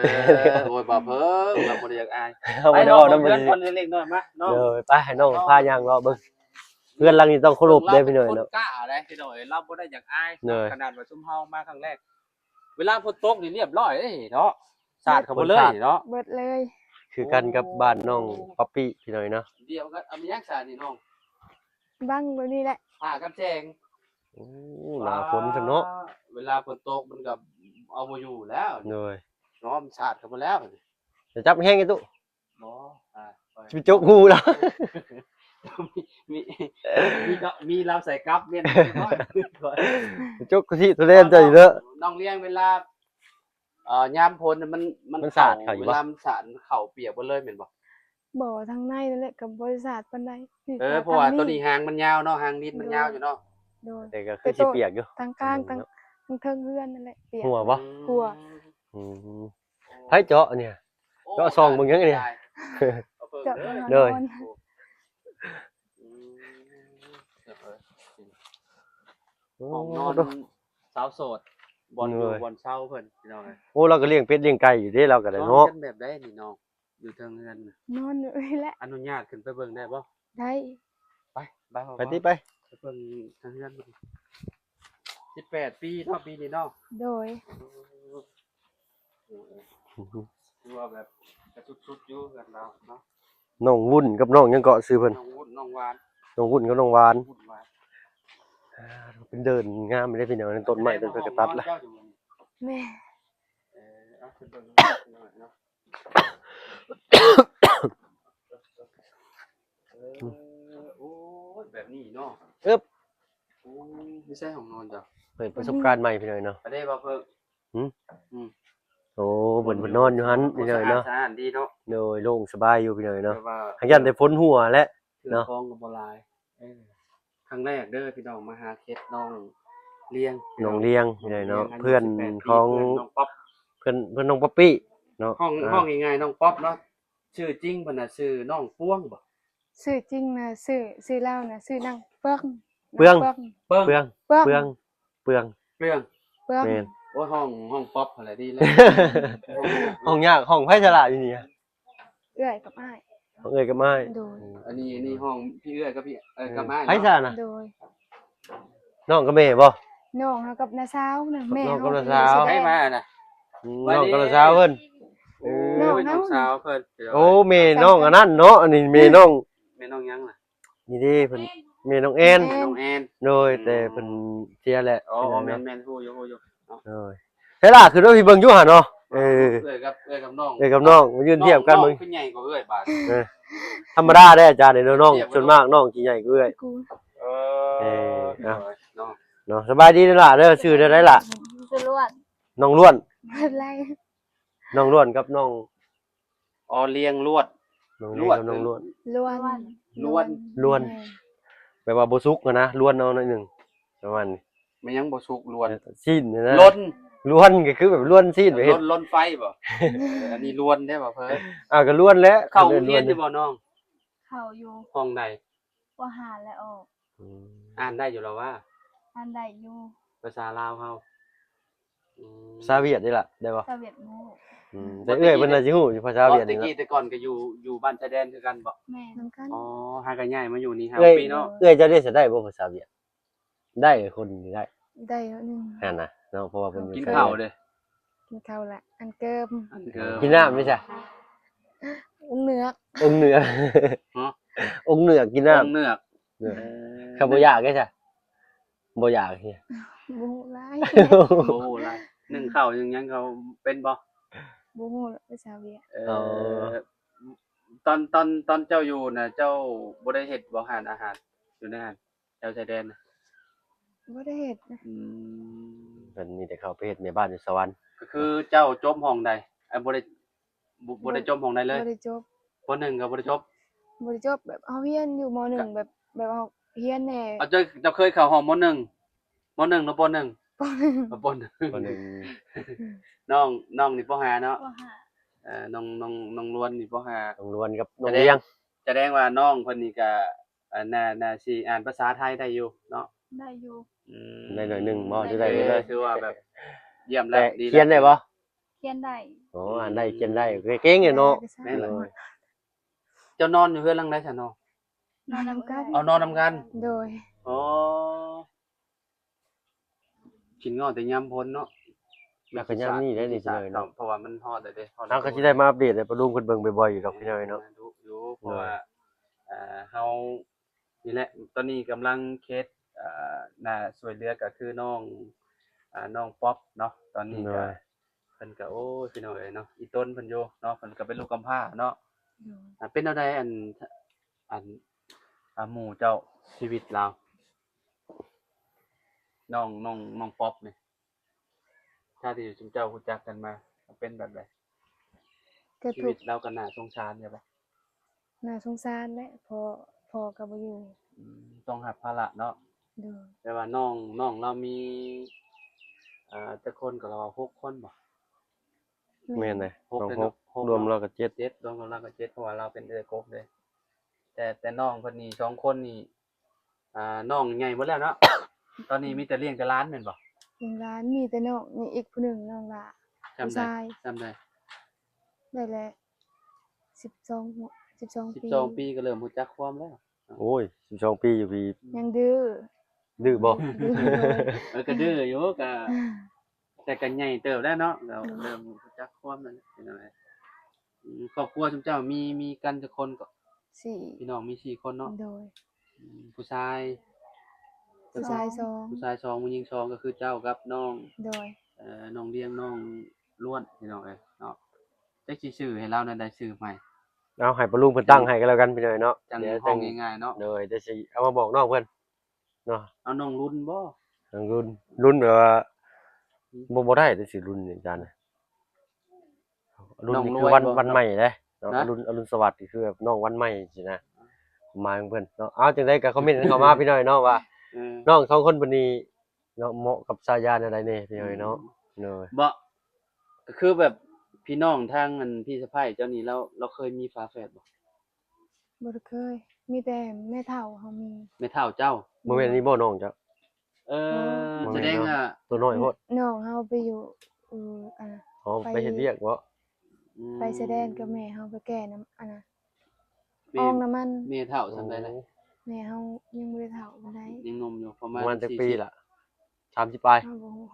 ໂອ້ຍ ບໍ່ເພິ່ງ ເຮົາບໍ່ໄດ້ຢາກອາຍ. ເຮົາບໍ່ໄດ້ເວົ້ານຳ ໄປເນາະ ເບິ່ງເຮືອນກ່ອນເລັກໆນ້ອຍໆມາເນາະ. ເອີ ໄປ ໃຫ້ນ້ອງພາຍ່າງເລາະເບິ່ງ. ເຮືອນຫຼັງນີ້ຕ້ອງເຄົາລົບເດ້ພີ່ນ້ອງເນາະ. ເປັນຄົນກ້າໄດພີ່ນ້ອງເອີຍ ລາວບໍ່ໄດ້ຢາກອາຍ ໂດຍ ຂະໜາດວ່າຊຸມເຮົາມາຄັ້ງແລກ ເວລາຝົນຕົກນີ້ລຽບລ້ອຍເດ້ເນາະ ສາດເຂົ້າໝົດເລີຍເນາະ ເບິດເລີຍ. ຄືກັນກັບບ້ານນ້ອງປັບປີ້ພີ່ນ້ອງເນາະ ດຽວກັນ. ເອົາມາຍັງສາດນີ້ນ້ອງ ບັງໂລດນີ້ແຫຼະ ຜ້າກັນແສງ. ໂອ້ ໜ້າຝົນຊັ້ນເນາະ ເວລາຝົນຕົກມັນກໍເອົາບໍ່ຢູ່ແລ້ວ ໂດຍ ເນາະ ມັນສາດເຂົ້າມາແລ້ວ. ຈະຈັບແຮງອີກຕຸ ບໍ່ ອ່າ ຊິໄປຈົກຫູລາວ ມີ ມີ ມີກໍມີລາວໃສ່ກັບແມ່ນ ໄປຈົກກະທິໂຕແລນເຈົ້າອີກເດີ. ນ້ອງລຽງ ເວລາ ເອີ ຍາມຝົນມັນ ມັນ ມັນສາດເຂົ້າຢູ່ບໍ່ ເວລາມັນສາດເຂົ້າປຽກເບິດເລີຍແມ່ນບໍ່? ບໍ່ ທາງໃນນັ້ນແຫຼະກໍບໍ່ໄດ້ສາດປານໃດ. ເອີ ເພາະວ່າໂຕນີ້ຫາງມັນຍາວເນາະ ຫາງດິນມັນຍາວຢູ່ເນາະ ໂດຍ ແຕ່ກໍຄືຊິປຽກຢູ່ ທາງກາງ ທາງ ທາງເທິງເຮືອນນັ້ນແຫຼະປຽກ. ຮົ່ວບໍ່? ຮົ່ວ. ອືມ ໃຜເຈາະອັນນີ້? ໂອ້ ເຈາະຊ່ອງເບິ່ງຫຍັງອັນນີ້? ເຈາະ ໂດຍ ຫ້ອງນອນສາວໂສດ ບ່ອນຢູ່ ໂດຍ ບ່ອນເຊົາເພິ່ນພີ່ນ້ອງເອີຍ. ໂອ້ ລາວກໍລ້ຽງເປັດລ້ຽງໄກ່ຢູ່ເດ້ ລາວກໍໄດ້ເນາະ. ນອນກັນແບບໃດນີ້ນ້ອງ? ຢູ່ເທິງເຮືອນນະ ນອນຢູ່ນີ້ແຫຼະ. ອະນຸຍາດຂຶ້ນໄປເບິ່ງໄດ້ບໍ່? ໄດ້. ໄປ ໄປ ໄປຕິ ໄປ ໄປເບິ່ງເທິງເຮືອນ. ສິບແປດປີເນາະ ປີນີ້ເນາະ. ໂດຍ. ເອີ ຖືວ່າແບບກະສຸດໆຢູ່ເຮືອນລາວເນາະ. ນ້ອງວຸ້ນກັບນ້ອງຫຍັງເກາະຊື່ເພິ່ນ? ນ້ອງວຸ້ນ ນ້ອງຫວານ. ນ້ອງວຸ້ນກັບນ້ອງຫວານ ວຸ້ນຫວານ. ອ່າ ເປັນເດີ່ນງາມເດ້ພີ່ນ້ອງ ຕົ້ນໄມ້ເພິ່ນກໍຕັດລະ. ແມ່ນ. ເອີ ເອົາຂຶ້ນເບິ່ງໜ້ອຍເນາະ. ເອີ ໂອ້ຍ ແບບນີ້ເນາະ. ອຶບ ໂອ້ຍ ຢູ່ໃສຫ້ອງນອນເຈົ້າ? ເປີດປະສົບການໃໝ່ພີ່ນ້ອງເນາະ. ໄປໄດ້ບໍ່ເພີ່ງ? ຫືມ? ອືມ ໂອ້ ເພິ່ນ ເພິ່ນນອນຢູ່ຫັ້ນພີ່ນ້ອງເນາະ. ສະອາດ ສະອາດດີເນາະ. ໂດຍ ໂລ່ງສະບາຍຢູ່ພີ່ນ້ອງເນາະ. ຫາກຢ້ານແຕ່ຝົນຮົ່ວແຫຼະເນາະ ເຄື່ອງຂອງກໍບໍ່ຫຼາຍ. ເອີ ຄັ້ງແລກເດີພີ່ນ້ອງ ມາຫາເຂດນ້ອງລຽງ ນ້ອງລຽງ ພີ່ນ້ອງເນາະ. ເພື່ອນຂອງ ເພື່ອນນ້ອງປັອບ ເພື່ອນ ເພື່ອນນ້ອງປັອບປີ້ເນາະ. ຮ້ອງ ຮ້ອງງ່າຍໆ ນ້ອງປັອບເນາະ. ຊື່ຈິງເພິ່ນນະຊື່ນ້ອງປວງບໍ່? ຊື່ຈິງນະຊື່ ຊື່ລາວນະຊື່ນາງເປືອງ ເປືອງ ເປືອງ ເປືອງ ເປືອງ ເປືອງ ເປືອງ ເປືອງ ເປືອງ. ແມ່ນ. ໂອ້ຍ ຮ້ອງ ຮ້ອງປັອບຫັ້ນແຫຼະດີແລ້ວ. ຮ້ອງຍາກ. ຫ້ອງໃຜສະຫຼະຢູ່ນີ້? ເອື້ອຍກັບອ້າຍ. ເອື້ອຍກັບອ້າຍ. ໂດຍ. ອັນນີ້ ອັນນີ້ຫ້ອງພີ່ເອື້ອຍກັບພີ່ ເອີ ກັບອ້າຍ. ໃຜສະນະ? ໂດຍ. ນ້ອງກັບແມ່ບໍ່? ນ້ອງເຮົາກັບນ້າສາວນະ. ແມ່ ນ້ອງກັບນ້າສາວ. ໃຜມານະ? ອືມ ນ້ອງກັບນ້າສາວເພິ່ນ. ໂອ້ຍ ນ້ອງສາວເພິ່ນ. ໂອ້ ແມ່ນ້ອງອັນນັ້ນເນາະ. ອັນນີ້ແມ່ນ້ອງ ແມ່ນ້ອງຫຍັງລະ? ນີ້ເດ້ເພິ່ນ ແມ່ນ້ອງແອນ. ແມ່ນ້ອງແອນ. ໂດຍ. ອືມ ແຕ່ເພິ່ນເສຍແລ້ວ. ອໍ ແມ່ນໆ ຮູ້ຢູ່ ຮູ້ຢູ່. ໂດຍ. ໃຜລະ ຄືວ່າພີ່ເບິ່ງຢູ່ຫັ້ນເນາະ. ເອີ ເອື້ອຍກັບ ເອື້ອຍກັບນ້ອງ ເອື້ອຍກັບນ້ອງ ມາຢືນທຽບກັນເບິ່ງ. ນ້ອງຄືໃຫຍ່ກວ່າເອື້ອຍບາດ. ເອີ ທຳມະດາເດ້ອາຈານເນາະ ນ້ອງ ສ່ວນມາກນ້ອງຊິໃຫຍ່ກວ່າເອື້ອຍ. ເອີ ເອີ ເນາະ ເນາະ. ສະບາຍດີເດີຫຼ້າເດີ. ຊື່ແນວໃດລະ? ຊື່ລ້ວນ. ນ້ອງລ້ວນ. ນ້ອງລ້ວນກັບນ້ອງ ອໍ ລຽງລວດ. ນ້ອງລຽງກັບນ້ອງລ້ວນ. ລ້ວນ ລ້ວນ ລ້ວນ ແມ່ນ. ແປວ່າບໍ່ສຸກຫັ້ນນະ ລ້ວນເອົາໜ້ອຍໜຶ່ງ ປະມານນີ້. ແມ່ນຫຍັງບໍ່ສຸກ? ລ້ວນ ຊີ້ນຫັ້ນນະ. ລົ້ນ ລ້ວນກໍຄືແບບລ້ວນຊີ້ນ. ລ້ນ ລ້ນໄຟບໍ່? ເອີ ອັນນີ້ລ້ວນເດ້ບໍ່ເພິ່ນ? ອ່າ ກໍລ້ວນແຫຼະ. ເຂົ້າໂຮງຮຽນຢູ່ບໍ່ນ້ອງ? ເຂົ້າຢູ່. ຫ້ອງໃດ? ປໍຫ້າແລ້ວອອກ. ອືມ ອ່ານໄດ້ຢູ່ລະວະ? ອ່ານໄດ້ຢູ່. ພາສາລາວເຮົາ. ອືມ ພາສາຫວຽດນີ້ລະ ໄດ້ບໍ່? ພາສາຫວຽດບໍ່ຮູ້. ອືມ ແຕ່ເອື້ອຍເພິ່ນໜ້າຊິຮູ້ຢູ່ພາສາຫວຽດນີ້ເນາະ. ອໍ ແຕ່ກີ້ແຕ່ກ່ອນກໍຢູ່ ຢູ່ບ້ານຊາຍແດນຄືກັນບໍ່? ແມ່ນ. ນຳກັນ. ອໍ ຫາກໍຍ້າຍມາຢູ່ນີ້ຫ້າປີເນາະ. ເອື້ອຍເຈົ້າໄດ້ສະໄດ້ບໍ່ພາສາຫວຽດ? ໄດ້ຄົນນີ້ໄດ້. ໄດ້ໜ້ອຍໜຶ່ງ. ຫັ້ນນະເນາະ ເພາະວ່າເພິ່ນ ກິນເຂົ້າເດ້? ກິນເຂົ້າລະ ອັນເກີມ ອັນເກີມ. ກິນນ້ຳເດ້ຊະ? ອົງເໜືອກ. ອົງເໜືອກ. ຮະ? ອົງເໜືອກ ກິນນ້ຳ. ອົງເໜືອກ. ເອີ ເອີ ຄັນບໍ່ຢາກເດ້ຊະ? ບໍ່ຢາກເດ. ບໍ່ຮູ້ຫຼາຍ. ບໍ່ຮູ້ຫຼາຍ. ໜຶ້ງເຂົ້າໜຶ້ງຫຍັງເຂົາເປັນບໍ່? ບໍ່ຮູ້ລະ ພາສາຫວຽດ. ເອີ ອໍ ຕອນ ຕອນ ຕອນເຈົ້າຢູ່ນະ ເຈົ້າບໍ່ໄດ້ເຮັດບໍ່ ຮ້ານອາຫານຢູ່ໃນຫັ້ນ? ແຖວຊາຍແດນນະ ບໍ່ໄດ້ເຮັດນະ. ອືມ ເພິ່ນມີແຕ່ເຂົາໄປເຮັດແມ່ບ້ານຢູ່ສະຫວັນ. ກໍຄືເຈົ້າຈົບຫ້ອງໃດ? ເອີ ບໍ່ໄດ້ ບໍ່ ບໍ່ໄດ້ຈົບຫ້ອງໃດເລີຍ? ບໍ່ໄດ້ຈົບ. ປໍໜຶ່ງກໍບໍ່ໄດ້ຈົບ? ບໍ່ໄດ້ຈົບ. ແບບເຮົາຮຽນຢູ່ ມໍໜຶ່ງ ແບບ ແບບເຮົາຮຽນແດ່. ເອົາ ເຈົ້າ ເຈົ້າເຄີຍເຂົ້າຫ້ອງມໍໜຶ່ງ? ມໍໜຶ່ງ ຫຼື ປໍໜຶ່ງ? ປໍໜຶ່ງ. ອໍ ປໍໜຶ່ງ. ນ້ອງ ນ້ອງນີ້ປໍຫ້າເນາະ? ປໍຫ້າ. ເອີ ນ້ອງ ນ້ອງ ນ້ອງລ້ວນນີ້ປໍຫ້າ. ນ້ອງລ້ວນກັບນ້ອງລຽງ. ສະແດງວ່ານ້ອງເພິ່ນນີ້ກະ ອ່າ ໜ້າ ໜ້າຊິອ່ານພາສາໄທໄດ້ຢູ່ເນາະ? ໄດ້ຢູ່. ອືມ ໄດ້ໜ້ອຍໜຶ່ງບໍ່? ຫຼືໄດ້ເລີຍ? ຖືວ່າແບບຢ້ຽມແລ້ວ ດີແລ້ວ. ຂຽນໄດ້ບໍ່? ຂຽນໄດ້. ໂອ້ ອ່ານໄດ້ ຂຽນໄດ້ ເກັ່ງເລີຍເນາະ. ແມ່ນລະ. ໂດຍ. ເຈົ້ານອນຢູ່ເຮືອນຫຼັງໃດຊະນ້ອງ? ນອນນຳກັນ. ເອົາ ນອນນຳກັນ. ໂດຍ. ອໍ ກິນເງາະແຕ່ຍາມຝົນເນາະ. ແລ້ວກໍຍາມນີ້ແຫຼະນີ້ ເພາະວ່າມັນຮອດແລ້ວເດ້. ເຮົາກໍຊິໄດ້ມາອັບເດດໃຫ້ປ້າລຸງເພິ່ນເບິ່ງບ່ອຍໆຢູ່ດອກ ພີ່ນ້ອງເນາະ. ເພາະວ່າ ເອີ ເຮົາ ນີ້ແຫຼະ ຕອນນີ້ກຳລັງເຮັດ ເອີ ໜ້າຊ່ວຍເຫຼືອກໍຄືນ້ອງ ເອີ ນ້ອງປັອບເນາະ. ຕອນນີ້ກໍ ໂດຍ ເພິ່ນກໍ ໂອ້ຍ ພີ່ນ້ອງເອີຍເນາະ ອີ່ຕົນເພິ່ນຢູ່ເນາະ ເພິ່ນກໍເປັນລູກກຳພ້າເນາະ. ໂດຍ. ອ່າ ເປັນແນວໃດ ອັນ ອັນ ອ່າ ໝູ່ເຈົ້າ ຊີວິດລາວ ນ້ອງ ນ້ອງ ນ້ອງປັອບນີ້ ເທົ່າທີ່ຊຸມເຈົ້າຮູ້ຈັກກັນມາ ເປັນແບບໃດ? ກໍ ຊີວິດລາວກໍໜ້າສົງສານຢູ່ບໍ່? ໜ້າສົງສານແຫຼະ ເພາະພໍ່ກໍບໍ່ຢູ່. ອືມ ຕ້ອງຮັບພາລະເນາະ. ໂດຍ. ແຕ່ວ່ານ້ອງ ນ້ອງລາວມີ ເອີ ຈັກຄົນກໍລາວວ່າ ຫົກຄົນບໍ່? ແມ່ນເດ້ ແມ່ນເດ້ ຫົກ ນ້ອງຫົກ ເນາະ ຮວມແລ້ວກໍເຈັດ ເຈັດ ຮວມກັບລາວກໍເຈັດ ເພາະວ່າລາວເປັນເອື້ອຍກົກເດ້. ແຕ່ ແຕ່ນ້ອງເພິ່ນນີ້ສອງຄົນນີ້ ອ່າ ນ້ອງໃຫຍ່ໝົດແລ້ວເນາະ. ຕອນນີ້ມີແຕ່ລ້ຽງແຕ່ຫຼານແມ່ນບໍ່? ລ້ຽງຫຼານ ມີແຕ່ນ້ອງ ມີອີກຜູ້ໜຶ່ງ ນ້ອງຫຼ້າ ຜູ້ຊາຍ. ສ່ຳໃດ? ໄດ້ແຫຼະ ສິບສອງ ສິບສອງປີ ສິບສອງປີກໍເລີ່ມຮູ້ຈັກຄວາມແລ້ວ. ໂອ້ຍ ສິບສອງປີຢູ່ພີ້ ຍັງດື້. ດື້ບໍ່? ດື້. ເອີ ກໍດື້ຢູ່ ກໍ ແຕ່ກໍໃຫຍ່ເຕີບແລ້ວເນາະ ກໍເລີ່ມຮູ້ຈັກຄວາມແລ້ວ ພີ່ນ້ອງເອີຍ. ອືມ ຄອບຄົວຊຸມເຈົ້າມີ ມີກັນຈັກຄົນເກາະ? ສີ່ ພີ່ນ້ອງມີສີ່ຄົນເນາະ. ໂດຍ. ອືມ ຜູ້ຊາຍ ຜູ້ຊາຍສອງ ຜູ້ຊາຍສອງ ຜູ້ຍິງສອງ ກໍຄືເຈົ້າກັບນ້ອງ. ໂດຍ. ເອີ ນ້ອງລ້ຽງ ນ້ອງລ້ວນ ພີ່ນ້ອງເອີຍເນາະ. ຈັກຊິຊື່ໃຫ້ລາວແນວໃດ ຊື່ໃໝ່ ເອົາໃຫ້ປ້າລຸງເພິ່ນຕັ້ງໃຫ້ກໍແລ້ວກັນ ພີ່ນ້ອງເອີຍເນາະ. ຈັງຮ້ອງງ່າຍໆເນາະ. ໂດຍ. ແຕ່ຊິເອົາມາບອກນ້ອງເພິ່ນ ເນາະ. ເອົານ້ອງລຸນບໍ່? ນ້ອງລຸນ ລຸນແບບວ່າ ອືມ ບໍ່ ບໍ່ໄດ້ເດ້ ຊື່ລຸນນີ້ ອາຈານ. ລຸນນີ້ຄືວັນ ວັນໃໝ່ເດ້ເນາະ. ລຸນ ອະລຸນສະຫວັດນີ້ຄືແບບນ້ອງວັນໃໝ່ຊີ້ນະ ຄວາມໝາຍຂອງເພິ່ນເນາະ. ເອົາ ຈັ່ງໃດກໍຄອມເມັນເຂົ້າມາ ພີ່ນ້ອງເນາະ ວ່າ ເອີ ນ້ອງສອງຄົນຜູ້ນີ້ເນາະ ເໝາະກັບສາຍາແນວໃດແດ່ ພີ່ນ້ອງເນາະ. ອືມ ໂດຍ. ບໍ່ ກໍຄືແບບພີ່ນ້ອງທາງ ອັນ ພີ່ສະໃພ້ເຈົ້ານີ້ ລາວ ລາວເຄີຍມີຝາແຝດບໍ່? ບໍ່ໄດ້ເຄີຍ ມີແຕ່ແມ່ເຖົ້າເຮົາມີ. ແມ່ເຖົ້າເຈົ້າ? ບໍ່ແມ່ນນີ້ບໍ່ນ້ອງເຈົ້າ? ເອີ ບໍ່ແມ່ນ ສະແດງວ່າ ໂຕນ້ອຍໂພດ. ນ້ອງເຮົາໄປຢູ່ ເອີ ອັນນ່າ ອໍ ໄປ ໄປເຮັດວຽກບໍ່? ອືມ ໄປຊາຍແດນກັບແມ່ເຮົາ ໄປແກ່ນ້ຳ ອັນນ່າ ແມ່ ອອງນ້ຳມັນ. ແມ່ເຖົ້າສ່ຳໃດລະ? ໂອ້ ແມ່ເຮົາຍັງບໍ່ໄດ້ເຖົ້າປານໃດ ຍັງໜຸ່ມຢູ່ ປະມານ ປະມານຈັກປີລະ? ສາມສິບປາຍ ເຮົາບໍ່ຮູ້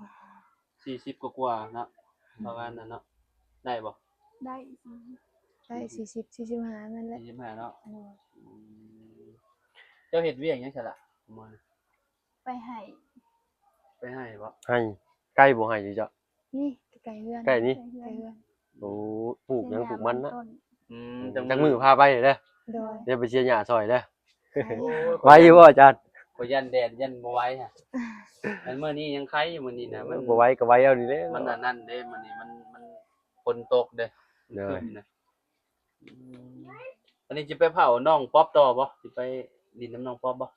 ສີ່ສິບກວ່າໆເນາະ ປະມານນັ້ນເນາະ. ໄດ້ບໍ່? ໄດ້ ໄດ້ສີ່ສິບ ສີ່ສິບຫ້ານັ້ນແຫຼະ ສີ່ສິບຫ້າເນາະ. ໂດຍ. ອືມ ເຈົ້າເຮັດວຽກຫຍັງຊັ້ນລະ? ໄປໄຮ່ ໄປໄຮ່ບໍ່? ໄຮ່ ໃກ້ບໍ່ໄຮ່ເຈົ້າ? ນີ້ ໃກ້ເຮືອນ ໃກ້ນີ້ ໃກ້ເຮືອນ. ໂອ້ ປູກຫຍັງ ປູກມັນນະ. ອືມ ຈັກມື້ພາໄປເດີ ໂດຍ ຢ່າໄປເສຍຫຍ້າຊ່ອຍເດີ. ໄວຢູ່ບໍ່ອາຈານ? ຂ້ອຍຢ້ານແດດ ຢ້ານບໍ່ໄວຫັ້ນ. ອັນມື້ນີ້ຍັງໄຄຢູ່ ມື້ນີ້ນະ ມັນບໍ່ໄວກໍໄວເອົານີ້ແຫຼະ. ມັນອັນນັ້ນເດ້ ມື້ນີ້ມັນ ມັນຝົນຕົກເດ້ ໂດຍ ຄືນນະ. ອືມ ອັນນີ້ຊິໄປເຝົ້ານ້ອງປັອບຕໍ່ບໍ່? ຊິໄປຫຼິ້ນນຳນ້ອງປັອບບໍ່?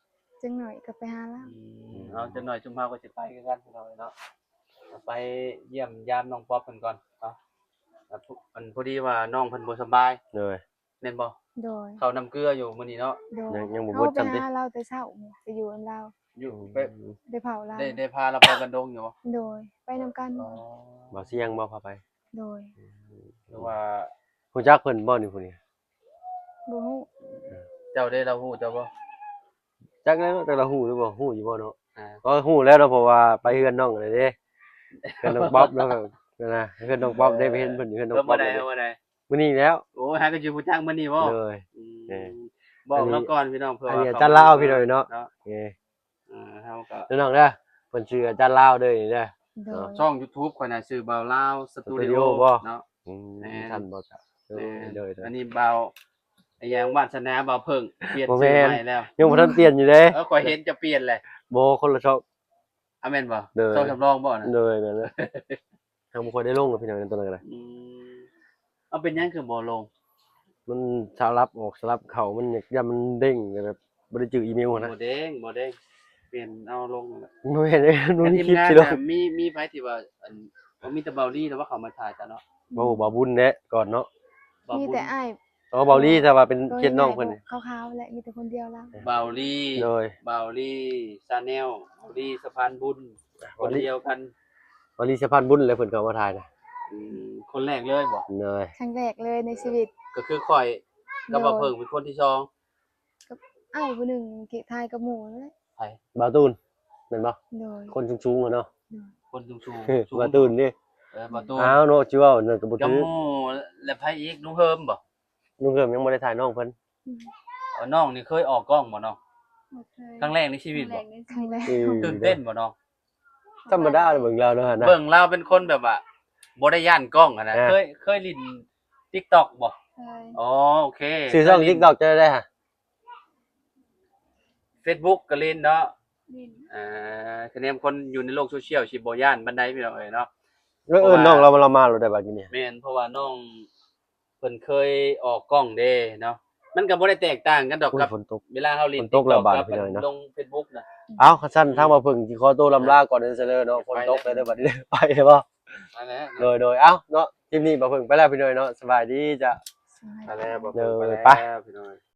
ຈັກໜ້ອຍກໍໄປຫາລາວ. ອືມ ເອົາ ຈັກໜ້ອຍຊຸມເຮົາກໍຊິໄປຄືກັນ ພີ່ນ້ອງເນາະ ໄປຢ້ຽມຢາມນ້ອງປັອບເພິ່ນກ່ອນເນາະ. ອັນ ພໍດີວ່ານ້ອງເພິ່ນບໍ່ສະບາຍ ໂດຍ ແມ່ນບໍ່? ໂດຍ. ເຂົ້ານ້ຳເກືອຢູ່ມື້ນີ້ເນາະ. ໂດຍ ຍັງ ຍັງບໍ່ໝົດຊ້ຳຕິ. ເຮົາໄປຫາລາວແຕ່ເຊົ້າ ໄປຢູ່ນຳລາວ ຢູ່ ໄປ ໄດ້ເຝົ້າລາວ ໄດ້ ໄດ້ພາລາວໄປບ້ານດົງຢູ່ບໍ່? ໂດຍ ໄປນຳກັນ. ອໍ ບ່າວຊຽງບໍ່ພາໄປ? ໂດຍ. ອືມ ຫຼືວ່າຮູ້ຈັກເພິ່ນບໍ່ນີ້ ຜູ້ນີ້? ບໍ່ຮູ້. ເຈົ້າເດ້ ລາວຮູ້ເຈົ້າບໍ່? ຈັກແລ້ວເນາະ ແຕ່ລາວຮູ້ຫຼືບໍ່ ຮູ້ຢູ່ບໍ່ເນາະ? ອ່າ ກໍຮູ້ແລ້ວເນາະ ເພາະວ່າໄປເຮືອນນ້ອງຫັ້ນເດ້ ເຮືອນນ້ອງປັອບເນາະ ນະ ເຮືອນນ້ອງປັອບເດ້ ໄປເຫັນເພິ່ນຢູ່ເຮືອນນ້ອງປັອບ. ເອີ ມື້ໃດ ມື້ໃດ? ມື້ນີ້ແລ້ວ. ໂອ້ ຫາກໍຊິຮູ້ຈັກມື້ນີ້ບໍ່? ໂດຍ. ອືມ ເອີ ບອກລາວກ່ອນພີ່ນ້ອງ ເພື່ອວ່າ ອັນນີ້ອາຈານລາວພີ່ນ້ອງເນາະ. ເອີ ເຮົາກໍ ພີ່ນ້ອງເດີ ເພິ່ນຊື່ອາຈານລາວເດີນີ້ເດີ. ໂດຍ. ຊ່ອງຢູທູບຂ້ອຍນະຊື່ບ່າວລາວສະຕູດິໂອເນາະ. ອືມ ແມ່ນ ຊັ້ນບໍ່? ໂດຍ ໂດຍ. ອັນນີ້ບ່າວ ອີຫຍັງ ວາດສະໜາບ່າວເຜິ້ງ ປ່ຽນຊື່ໃໝ່ແລ້ວ. ຍັງບໍ່ທັນປ່ຽນຢູ່ເດ້. ເອີ ຂ້ອຍເຫັນຈະປ່ຽນແຫຼະ. ບໍ່ ຄົນລະຊ່ອງ. ອາ ແມ່ນບໍ່? ໂດຍ. ຊ່ອງສຳລອງບໍ່ນະ? ໂດຍ ແມ່ນແລ້ວ. ຍັງບໍ່ຄ່ອຍໄດ້ລົງເນາະ ພີ່ນ້ອງ ໃນຕອນນັ້ນກໍໄດ້. ອືມ ເອົາ ເປັນຫຍັງຄືບໍ່ລົງ? ມັນສະຫຼັບອອກສະຫຼັບເຂົ້າ ມັນຢາກ ຢ້ານມັນເດ້ງ ແບບບໍ່ໄດ້ຈື່ອີເມວຫັ້ນນະ. ບໍ່ເດ້ງ ບໍ່ເດ້ງ ປ່ຽນເອົາລົງຫັ້ນແຫຼະ. ບໍ່ແມ່ນເດ້ ມັນມີຄລິບຊິລົງ. ມີ ມີໃຜທີ່ວ່າ ອັນ ບໍ່ ມີແຕ່ບ່າວລີແລ້ວວ່າເຂົ້າມາຖ່າຍກັນເນາະ. ໂອ້ ບ່າວບຸນແຫຼະກ່ອນເນາະ. ມີແຕ່ອ້າຍ ອໍ ບ່າວລີ ແຕ່ວ່າເປັນ ໂດຍ ເຂດນ້ອງເພິ່ນ ແມ່ນຂາວໆແຫຼະ ມີແຕ່ຄົນດຽວລະ. ບ່າວລີ ໂດຍ ບ່າວລີ Channel ບ່າວລີສະພານບຸນ ຄົນດຽວກັນ. ບ່າວລີສະພານບຸນແຫຼະ ເພິ່ນເຂົ້າມາຖ່າຍນະ. ອືມ ຄົນແລກເລີຍບໍ່? ໂດຍ. ຄັ້ງແລກເລີຍໃນຊີວິດ. ກໍຄືຂ້ອຍກັບບ່າວເຜິ້ງເປັນຄົນທີສອງ. ກັບ ອ້າຍຜູ້ໜຶ່ງທີ່ຖ່າຍກັບໝູ່ນັ້ນແຫຼະ ໃຜ? ບ່າວຕູນແມ່ນບໍ່? ໂດຍ ຄົນສູງໆຫັ້ນເນາະ ໂດຍ ຄົນສູງໆ ສູງ ບ່າວຕູນເດ້ ເອີ ບ່າວຕູນ ອ້າວເນາະ ຊິເວົ້ານັ້ນກໍບໍ່ຖືກ ແລະໃຜອີກ? ລຸງເຮີມບໍ່? ລຸງເຮີມຍັງບໍ່ໄດ້ຖ່າຍນ້ອງເພິ່ນ ເອີ ນ້ອງນີ້ເຄີຍອອກກ້ອງບໍ່ນ້ອງ? ບໍ່ເຄີຍ ຄັ້ງແລກໃນຊີວິດບໍ່? ຄັ້ງແລກ ຕື່ນເຕັ້ນບໍ່ນ້ອງ? ທຳມະດາເບິ່ງລາວເນາະຫັ້ນນະ ເບິ່ງລາວເປັນຄົນແບບວ່າ ບໍ່ໄດ້ຢ້ານກ້ອງຫັ້ນນະ ເຄີຍ ເຄີຍຫຼິ້ນ TikTok ບໍ່? ເຄີຍ ອໍ ໂອເຄ ຊື່ຊ່ອງ TikTok ເຈົ້າໃດຫະ? ເຟສບຸກກໍຫຼິ້ນເນາະ ຫຼິ້ນ ອ່າ ຄະແນນຄົນຢູ່ໃນໂລກໂຊຊຽວຊິບໍ່ຢ້ານປານໃດພີ່ນ້ອງເອີຍເນາະ ເອີ ເອີ້ນ ນ້ອງລາວມາ ລາວມາໂລດໄດ໋ບາດນີ້ ແມ່ນ ເພາະວ່ານ້ອງເພິ່ນເຄີຍອອກກ້ອງເດ້ເນາະ ມັນກໍບໍ່ໄດ້ແຕກຕ່າງກັນດອກກັບເວລາເຮົາຫຼິ້ນ TikTok ກັບລົງເຟສບຸກນະ ເອົ້າ ຄັນຊັ້ນ ທາງບ່າວເຜິ້ງຊິຂໍໂຕລຳລາກ່ອນເດີເດີເນາະ ຝົນຕົກແລ້ວເດີບາດນີ້ ໄປເດີບໍ່? ໂດຍໆ ເອົ້າເນາະ ຄລິບນີ້ບ່າວເຜິ້ງໄປແລ້ວພີ່ນ້ອງເນາະ ສະບາຍດີເຈົ້າ ໄປແລ້ວ ບ່າວເຜິ້ງໄປແລ້ວພີ່ນ້ອງ